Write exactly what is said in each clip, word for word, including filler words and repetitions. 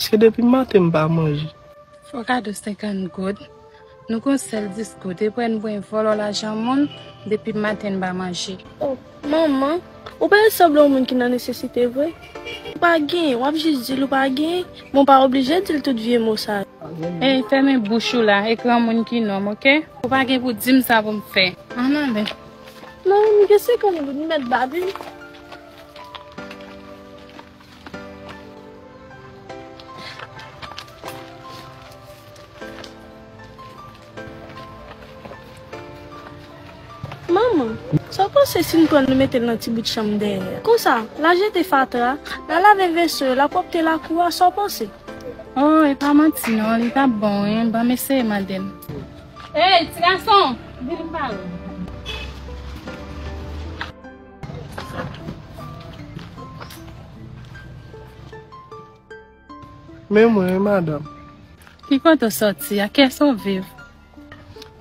Èske depi maten m pa manje? Fò kado senkant goud. Nou gon sèl dis goud. E pwen pwen vòlò lajan moun, depi maten m pa manje. Oh, manman, ou pa sanble yon moun ki nan nesesite vre? Ou pa genyen, w ap jis di l ou pa genyen, men w pa oblije di l tout vye mo sa yo. Ey, fèmen bouch ou la, e granmoun ki nonm, oke? Ou pa gen pou di m sa pou m fè. Ann ale. Non, m gen senkant goud, m mèt ba vin. Manman, sa w panse si n pran l nou mete l nan ti bout chanm dèyè a? Konsa, l a jete fatra, l a lave veso yo, l a pwòpte lakou a, sa w panse? Oh, e pa manti non, li t ap bon wi, ban m eseye mande l. Ey, ti gason, vin m pale w. Men mwen wi, madanm. Ki kote w sòti a? Kiyès w viv?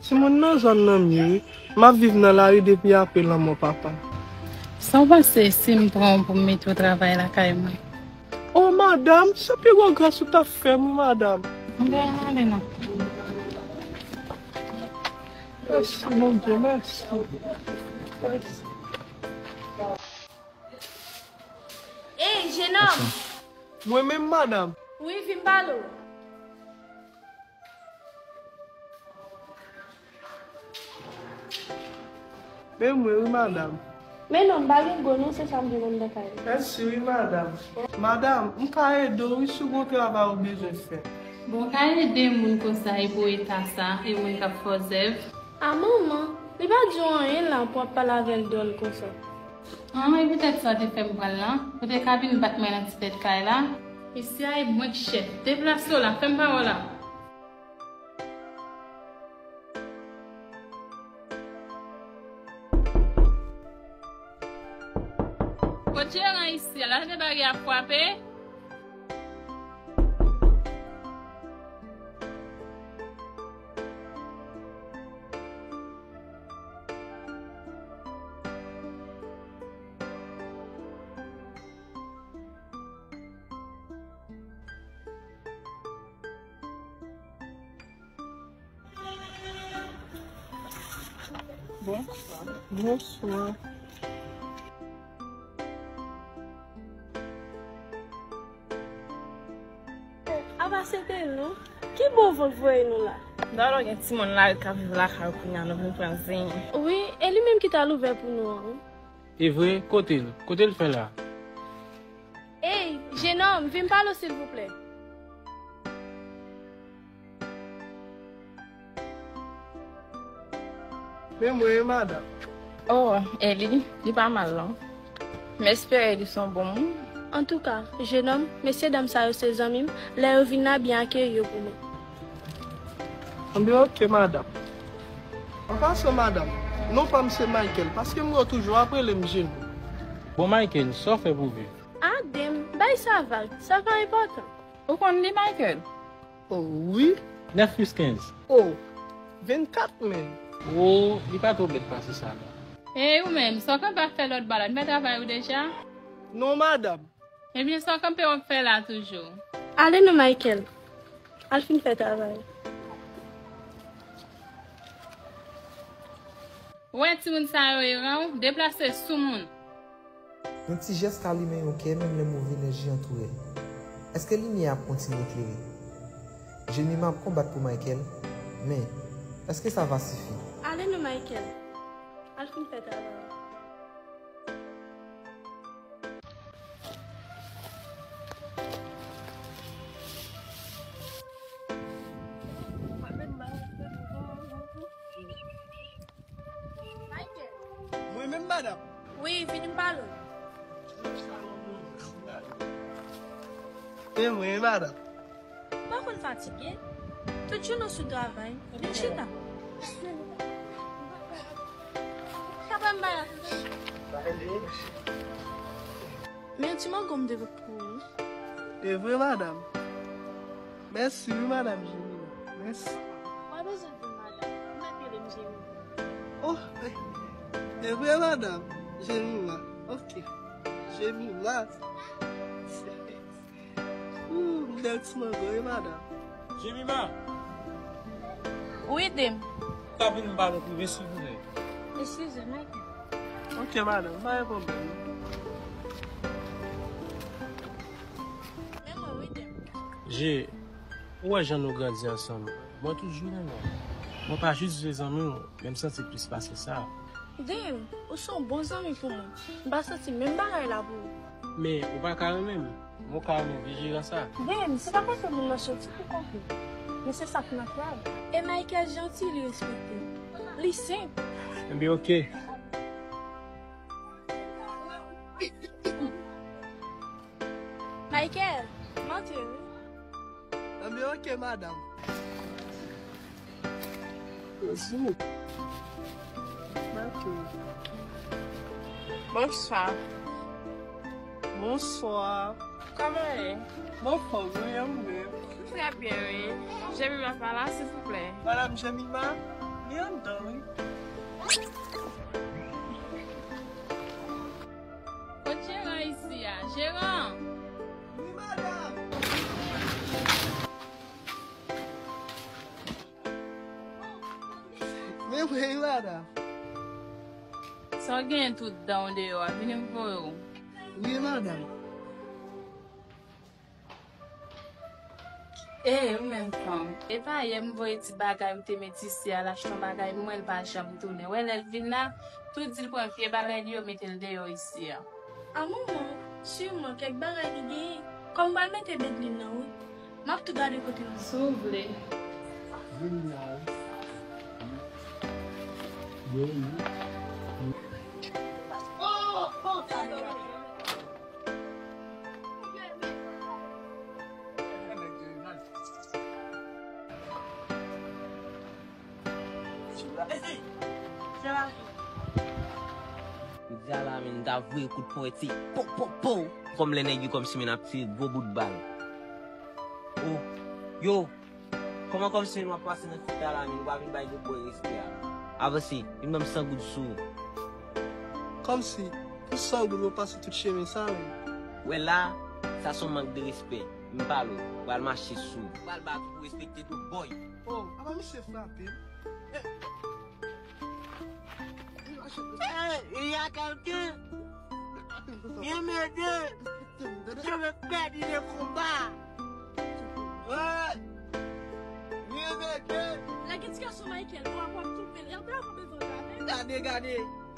Timoun nan zòn nan m ye wi. M ap viv nan lari depi apre lanmò papa m. Sa w panse si m pran w pou m mete w travay lakay mwen? Oh, madanm, se pi gwo gras ou t ap fè m wi, madanm. Anben, ann ale non. Mèsi, Bondye, mèsi. Mèsi. Ey, jenòm! Mwen menm, madanm. Wi, vin pale w. Men mwen wi, madanm. Men non, m pa gen gwo non, se sa m jwenn anndan kay la. Mèsi wi, madanm. Madanm, m ka ede w wi si w gon travay ou bezwen fè. Bon, w ka ede moun konsa e pou eta sa, e moun k ap fè w zèv. A manman, li pa di w anyen la pou w ap pale avè l dwòl konsa. An, e poutèt sa w te fè m pran l lan. Ou te ka vin bat mwen nan ti tèt kay la. Isi a e mwen k chèf. Deplase w la, fè m pa wè w la. Kot jeran isi a? L al tande bagay ap frape? Bonswa. Bonswa. Apa se te nou? Ki bon van k voye nou la? Dalo gen timoun lari k ap viv lakay ou kounye a, nou vin pran zen. Wi, e li menm ki t al ouvè pou nou an, wi. E vre? Kote l? Kote l fè la? Ey, jenòm, vin pale w silvouplè. Men mwen, madanm. Oh, Eli, li pa mal non. M espere li se yon bon moun. Antouka, jenòm, mesye dam sa yo se zanmi m, lè yo vin la, byen akeyi yo pou mwen. Anben, oke, madanm. An pasan, madanm, non pa m se Michael, paske m wè w toujou ap rele m Jeni. Bon, Michael, sa w fè pou viv? Aden m, bay sa vag, sa pa enpòtan. Ou konn li, Michael? Oh, wi. Nèf plis kenz. Oh, vennkat menm. Oh, li pa twò bèt pase sa non. Ey, ou menm, sa w kanpe ap fè lòtbò la, ou fè travay ou deja? Non, madanm. Ebyen, sa w kanpe w ap fè la toujou? Ale non, Michael. Al fin fè travay. Ou wè timoun sa yo eran w, deplase sou moun. Yon ti jès ka limen yon kè menm lè move enèji antoure l. Èske limyè a ap kontinye klere? Jemima ap konbat pou Michael, men èske sa va sifi? Ale non, Michael. Al fin fè travay. Mwen menm, madanm. Wi, vini m pale w. E mwen, madanm. Ou pa konn fatige? Tout jounen w sou travay, vin chita. Papa m pa la. Men yon ti mango m te pot pou ou. E vre, madanm? Mèsi wi, madanm Jemima. Mèsi. Mwen bezwen di madanm. Mwen rele m Jemima. Oh, e vre, madanm Jemima. Ok. Jemima. Ooh, Dèl ti mango, wi, madanm. Jemima! Wi, Dem. Ka vin m pale prive, silvouplè? Eskize, Michael. Ok, madanm, pa gen pwoblèm. Men mwen, wi, Dem. Je, ou wè jan nou grandi ansanm. Mwen toujou renmen w. Mwen pa jis vle zanmi w, men m santi plis pase sa. Dem, ou se yon bon zanmi pou mwen. M pa santi menm bagay la pou ou. Men, ou pa ka renmen m. Mwen ka renmen vye jeran sa. Dem, se pa paske moun nan soti pou konpli. Men se sa k natirèl. E Michael janti, li respekte. Li senp. Enben, ok. Michael, m antre, wi. Enben, ok, madanm. Bonswa. Bonswa. Kòman w ye? Mwen anfòm, wi, e ou menm? Trè byen, wi. Jemima pa la, silvouplè? Madanm Jemima, li anndan, wi. Kot jeran isi a? Jeran! Wi, madanm! Men mwen wi, madanm. Sa w genyen tout dan w deyò a? Vini m voye w. Wi, madanm. Ee, ou menm fanm. E pa yè m voye ti bagay ou te met isi a, l achte yon bagay, m wè l pa janm tounen. Wè lè l vin la, tou di l pran vye bagay li yo, mete l deyò isi a. A manman, siman kèk bagay li genyen. Kòm m pral mete bed li nan wout, m ap tou gade kote l. Si w vle. Jenyal. Wi, wi. Jodi a la, men, m ta voye kout ponyèt, se po, po, po. Kòm lè nèg yo kòmsi, men, ap tire gwo bout bal. O, yo, kòman kòmsi, men, w ap pase nan fita la, men, ou pa vin bay gwo bòy respè a? Avanse, vin ban m san goud sou ou. Kòmsi, pou san goud, ou pase tout chemen sa, men. Wè la, sa se yon mank de respè. M pale w, pral mache sou ou. Pral bat ou pou respekte tout bòy. O, apa misye frape m? Ey, il y a quelqu'un? Viens m'aider. Je vais perdre le combat. Ey! Viens m'aider. Lage ti gason Michael, ou ap ap toufe l. Gade, gade.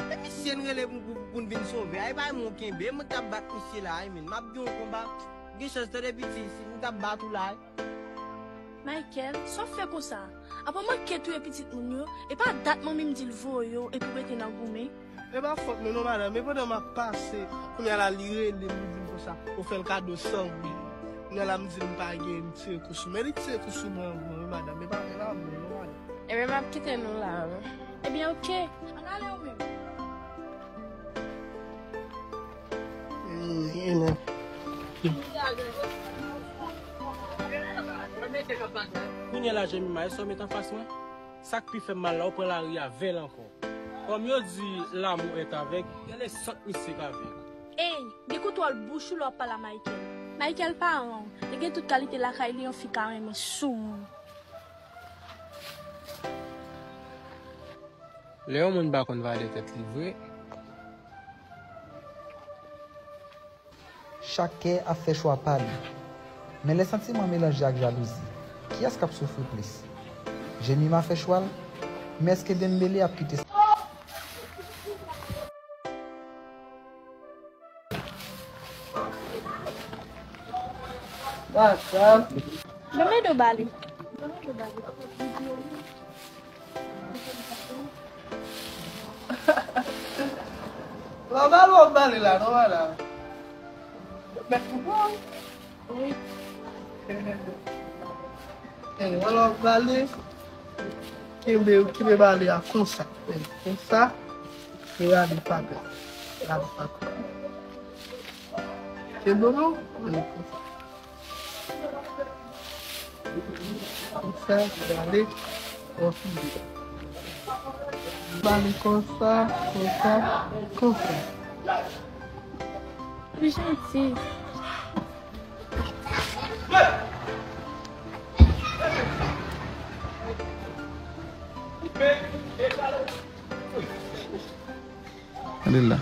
E misye n rele pou, pou, pou n vin sove. Ay, bay mwen kenbe. Mwen k t ap bat misye la, ay, men. M ap gen yon konba. Gen chans, tande piti, si m t ap bat ou la. Michael, sa w fè konsa? Apa w manke touye pitit moun yo? E pa dat manmi m di l voye w epi w rete nan goumen? E pa fòt mwen non, madanm, men pandan m ap pase, kounye a la, li rele m, li di m konsa, ou fè l kado san goud. Kounye a la, m di l m pa gen, m tire kou sou, men li tire kou sou mwen, mwen, wi, madanm, e pa, e pa bon non, madanm. Ebyen, m ap kite nou la, wi. Ebyen, ok. Ann ale ou menm. Kounye a la, Jemima, èske w met anfas mwen? Sa k pi fè m mal la, ou pran lari a avè l ankò. Kòm yo di, l'amour est aveugle, gade sant misye k avèg. Ey, gen kontwòl bouch ou lè w ap pale a Michael. Michael paran w, li gen tout kalite lakay li yon fi ka renmen sou ou. Lè yon moun pa konn valè tèt li vre. Chak kè ap fè chwa pa li. Men lè santiman melanje ak jalouzi, kiyès k ap soufri plis? Jemima fè chwa l, men èske Dembele ap kite sa? What's up? Ban m ede w ba li. Lòbal w ap bale la, non, madanm? Mèt pou kò w? Wi. Lòbal w ap bale, kenbe, kenbe bale a konsa. Konsa. E rale pa bèl. Rale pa bèl. Kenbe non? Konsa. Konsa, gade. Konsa. Bale konsa, konsa, konsa. Li janti. Alhamdulillah.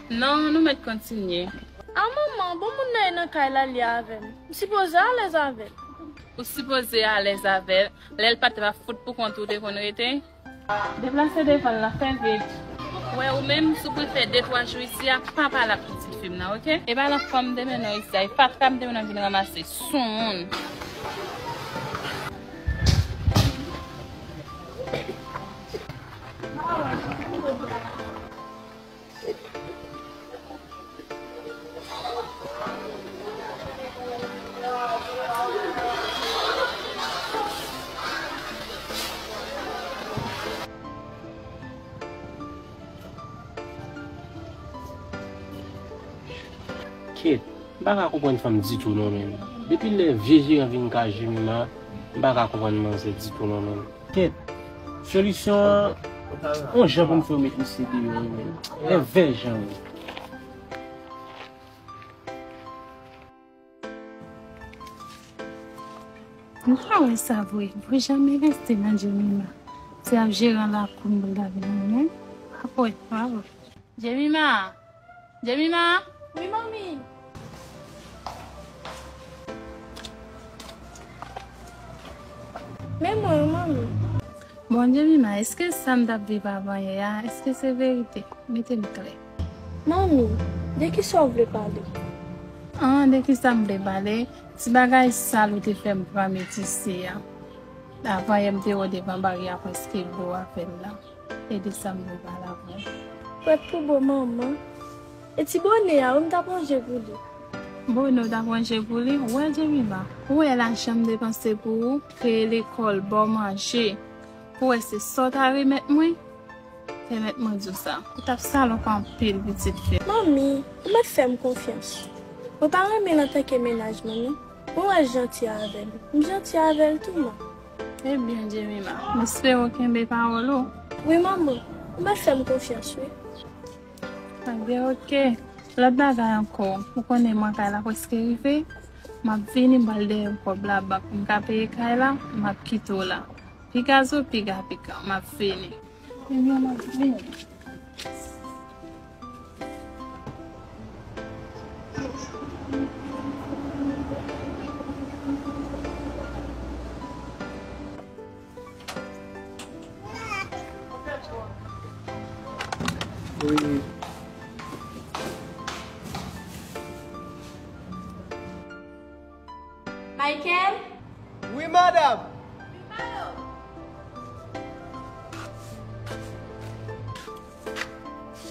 Non, nou mèt kontinye. A manman, bon moun nan e nan kay la, li avè m. M sipoze alèz avè l. Ou sipoze alèz avè l. Lè l pa t ap fout pou kont ou te konn rete. Deplase devan l la, fè vit. Wè, ou menm, si w prefere de twa jou isi a, pa pale ak pitit fi m nan, oke? E pa nan fanm m te mennen w isi a, e fatra m te mennen w vin ranmase, soumoun. Kate, m pa ka konprann fanm ditou non menm. Depi lè vye jeran vin kay Jemima, m pa ka konprann manzè ditou non menm. Kate, solisyon an, yon jan pou m fè w met misye deyò wi menm. Yon vè jan wi. M pa wè sa vre. Vre janm envesti nan Jemima. Se ap jeran lakou m pou l ta vin renmen. Apre, bravo. Jemima! Jemima! Wi, manmi. Men mwen, wi, manmi. Bon, Jemima, èske sa m t ap viv avan yè a, èske se verite? Mete m klè. Manmi, de kisa w vle pale? An, de kisa m vle pale? Ti bagay sal ou te fè m pran met isi a. Avan yè m te wè w devan baryè a prèske gwo avè l la. E de sa m vle pale avè w. Prèt pou bon manman. E ti bone a, wi, m t ap ranje pou li. Bone w t ap ranje pou li? Ou wè, Jemima, ou wè lajan m depanse pou ou, peye lekòl, ba w manje. Pou wè se sa w ta remèt mwen? Pèmèt mwen di w sa, ou t ap salonp anpil, pitit fi m. Manmi, ou mèt fè m konfyans. Mwen pa renmen l antanke mennaj mwen, non. Mwen wè l janti avè m. M janti avè l tou, man. Ebyen, Jemima, m espere w kenbe pawòl ou. Wi, manman, ou mèt fè m konfyans, wi. Ebyen, oke. Lòt bagay ankò, ou konnen mwen kay la prèske rive. M ap vini, m pral dèyè kòb labank pou m ka peye kay la, m ap kite w la. Piga zo, piga pikan, m ap vini. Ebyen, m ap vini. Wi. Michael? Wi, madanm.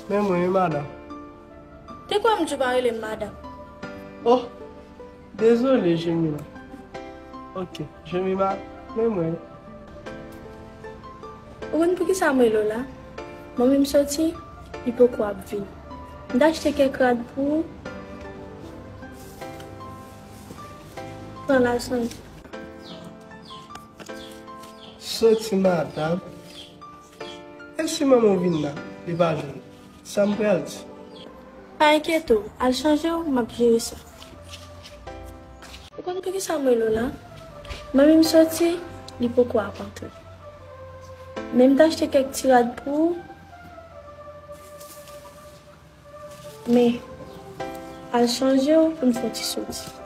Men mwen, wi, madanm. Te kwè m di w pa rele m madanm. Oh, dezole, Jemima. Ok, Jemima, men mwen. Ou konn poukisa m rele w la? Manmi m soti, li poko ap vini. M t achte kèk rad pou ou. Pran l al chanje. Soti, madanm. E si manman w vin la, li pa jwenn ou? Sa m pral di? Pa enkyete w, al chanje w, m ap jere sa. Ou konn poukisa m rele w la? Manmi m soti, li poko ap antre. Men m t achte kèk ti rad pou ou. Men, al chanje w pou n fè yon ti soti.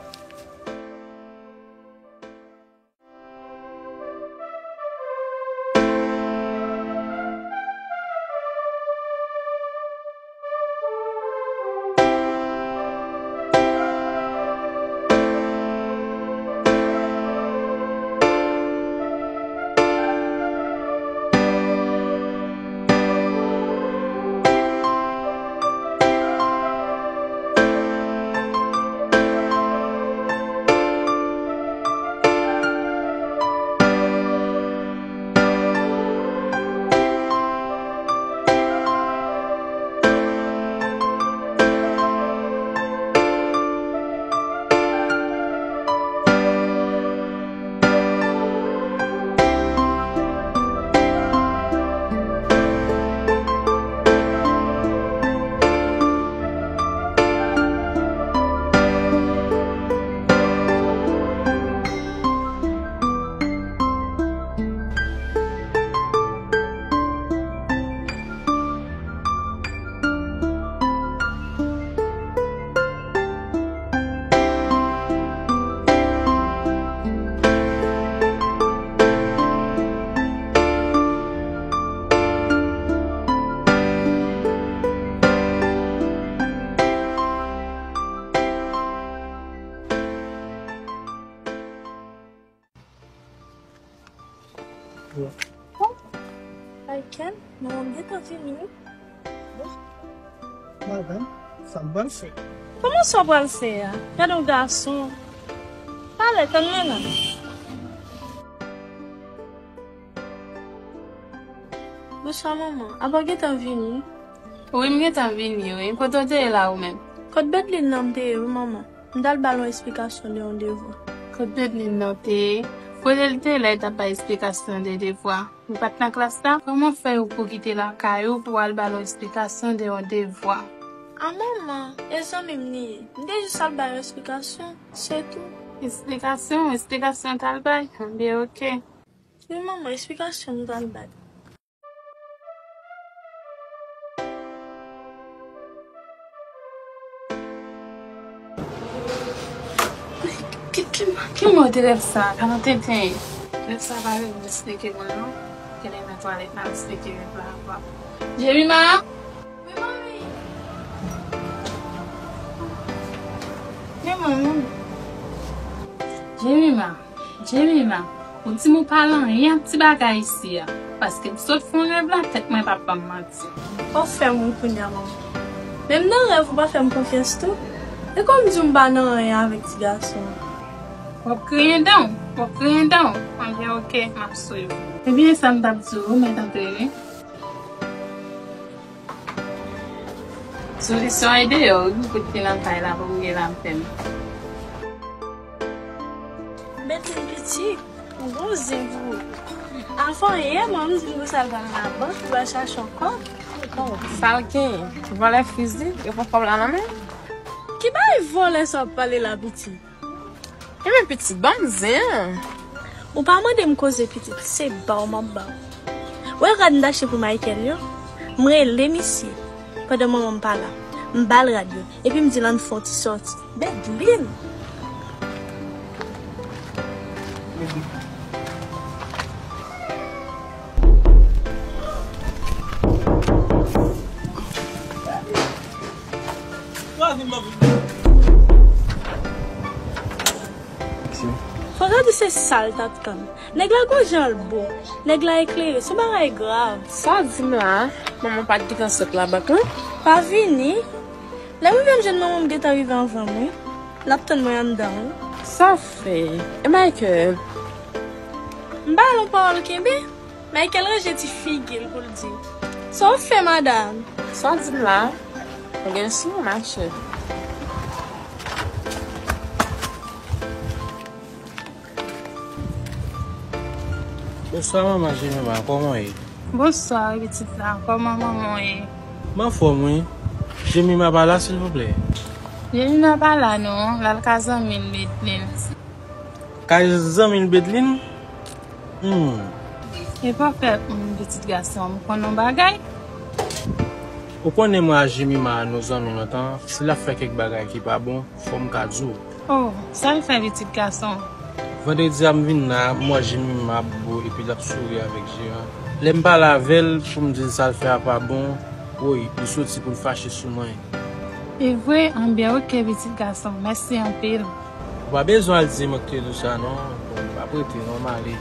Bon, Michael, manman m gentan vini wi. Madanm, sa m pral fè? Kòman sa w pral fè a? Gade yon gason. Pale, tann mwen la. Bonswa, manman. Apa w gentan vini? Wi, m gentan vini, wi. Kote w te ye la, ou menm? Kot Bedlin nan m te ye, wi, manman. M t al ba l yon esplikasyon de yon devwa. Kot Bedlin nan w te ye? Kote l te ye lè l t ap bay esplikasyon de devwa? Ou pa t nan klas la? Kòman fè ou pou kite lakay ou pou w al ba l yon esplikasyon de yon devwa? A manman, e zanmi m li ye. M te jis al ba l yon esplikasyon, se tou. Esplikasyon? Esplikasyon w t al bay? Anben, oke. Wi, manman, esplikasyon m t al bay. Ki, ki, ki mo de rèv sa a? Kalan tenten. Rèv sa a pa vin esplike mwen, non. Genlè nan twalèt, n a esplike rèv la ankò. Jemima! Wi, manmi. Wi, manmi. Jemima. Jemima, ou di m ou pa lan anyen ak ti bagay isi a, paske m sot fè yon rèv la, tèt mwen p ap ban m manti. Ou fè m ri kounye a, manman. Menm nan rèv, ou pa fè m konfyans tou. E kòm di w m pa nan anyen avèk ti gason an. W ap griyen dan w, w ap griyen dan w. Anben, oke, m ap swiv. Ebyen, sa m t ap di w, ou mèt antre, wi. Solisyon e deyò, wi, pou te nan kay la, pou m gen lapè m. Bedlin pitit, ou gon zen pou ou. Avan yè, manmi di m pou sa l pral nan labank, pou l al chache yon kòb. Bon, sa l genyen? Vòlè fizi, yo pran kòb la nan men l? Ki bagay vòlè sa w ap pale la, pitit? Ebyen, pitit, ban m zen an. Ou pa mande m koze, pitit, se ba w m ap ba w. Wè rad m t achte pou Michael yo? M rele misye pandan manman m pa la. M ba l rad yo. Epi m di l ann fè yon ti sòti. Bedlin! Fò w ta di se sa l t ap tann. Nèg la gon jan l bo. Nèg la eklere. Se yon bagay grav. Sa w di m la a? Manman w pa t gentan sot labank lan? Pa vini. Lè m rive m jwenn manman m gentan rive anvan m, wi. L ap tann mwen anndan, wi. Sa w fè? E Michael? M ba l yon pawòl kenbe. Michael ranje ti figi l pou l di. Sa w fè, madanm? Sa w di m la a? Ou gen sou ou, machè. Bonswa, manman Jemima, kòman w ye? Bonswa, pitit la, kòman manman w ye? M anfòm, wi. Jemima pa la, silvouplè? Jemima pa la, non. L al kay zanmi l, Bedlin. Kay zanmi l Bedlin? Hmm. E pa fè, hmm, pitit gason, m konn yon bagay. Ou konnen mwen ak Jemima nou zanmi lontan, si l ap fè kèk bagay ki pa bon, fò m ka di w. Oh, sa l fè pitit gason? Vandredi a m vin la, m wè Jemima ap bo epi l ap souri avèk jeran. Lè m pale avè l pou m di l sa l fè a pa bon, woy, li soti pou l fache sou mwen. E vre? Anben, oke, pitit gason, mèsi anpil. Ou pa bezwen al di mwen k te di w sa non. Bon, m p ap rete non, m ale.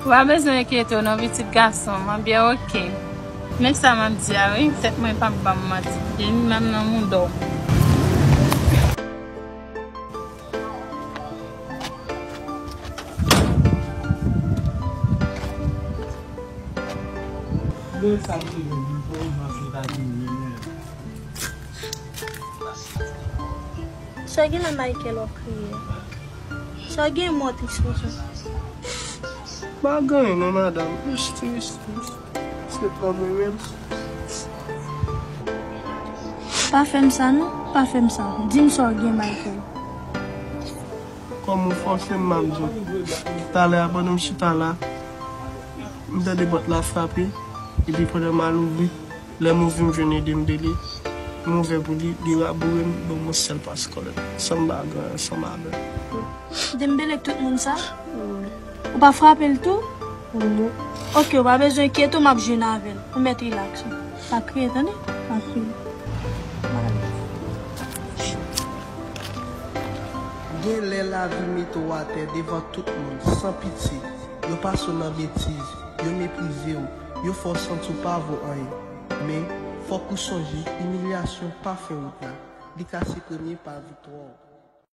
Ou pa bezwen enkyete w non, pitit gason m, anben oke. Men sa m ap di a wi, tèt mwen p ap ban m manti. Jemima m nan mouda w. Sa w gen la Michael w ap kriye? Sa w gen mò tris konsa? Pa gen anyen non madanm, jis tris, tris. Se pa mwen menm. Pa fè m sa non, pa fè m sa. Di m sa w gen Michael. Kòm ou fòse m, m ap di w. Talè a pandan m chita la, m tande pòt la frape, epi pandan m al ouvri, lè m ouvri m jwenn Dembele, m ouvè pou li, li raboure m, ban m yon sèl pas kòlèt. San m pa gen anyen, san m pa gen anyen. Dembele k tout moun sa? Wi. Ou pa frape l tou? Non. Oke, ou pa bezwen enkyete w, m ap jwenn avè l. Ou mèt rilaks wi. Pa kriye tande? Pa kriye. Genlè lavi mete w atè devan tout moun, san pitye. Yo pase w nan betiz. yo meprize w, yo fè w santi w pa vo anyen. Men, fòk ou sonje, imilyasyon pa fen wout la. Li ka se premye pa viktwa w.